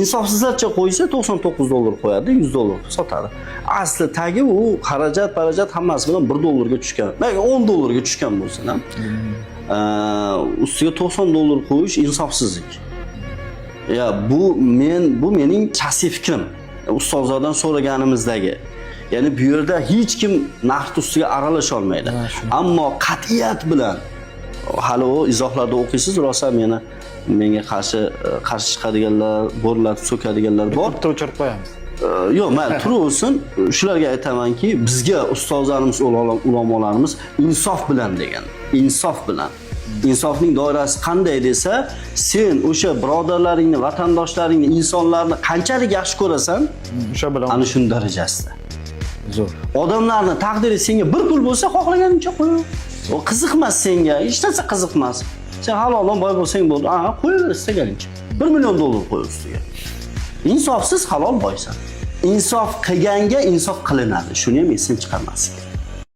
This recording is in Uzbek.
Insofsizlarcha qo'ysa, 99 dollar qo'yadi, 100 dollar sotadi. Asli tagi u xarajat parajat hammasi bilan 1 dollarga tushgan. Balki 10 dollarga tushgan bo'lsin ham. Ustiga 90 dollar qo'yish insofsizlik. Ya bu mening shaxsiy fikrim. Ustozlardan so'raganimizdagi. Ya'ni bu yerda hech kim narx ustiga aralasha olmaydi. Ha, shu. Ammo qat'iyat bilan hali u izohlarda o'qiysiz, rosa menga qarshi chiqadiganlar, bo'rlatib so'kadiganlar bor. Bitta o'chirib qo'yamiz. Yo'q, mayli, turaversin. Shularga aytamanki, bizga ustozlarimiz, ulamolarimiz insof bilan degan. Insof bilan. Insofning doirasi qanday desa, sen o'sha birodarlaringni, vatandoshlaringni, insonlarni qanchalik yaxshi ko'rasan, O'sha bilan ana shuni darajasida. Zo'r. Odamlarni taqdiri senga bir pul bo'lsa, xohlaganingcha qo'y. O qiziqmas senga, hech narsa qiziqmas. Sen haloldan boy bo'lsang bo'ldi. Aha, qo'yaver istaganingcha. 1 million dollar qo'y ustiga. Insofsiz halol boysan. Insof qilganga insof qilinadi. Shuni ham esdan chiqarmaslik kerak.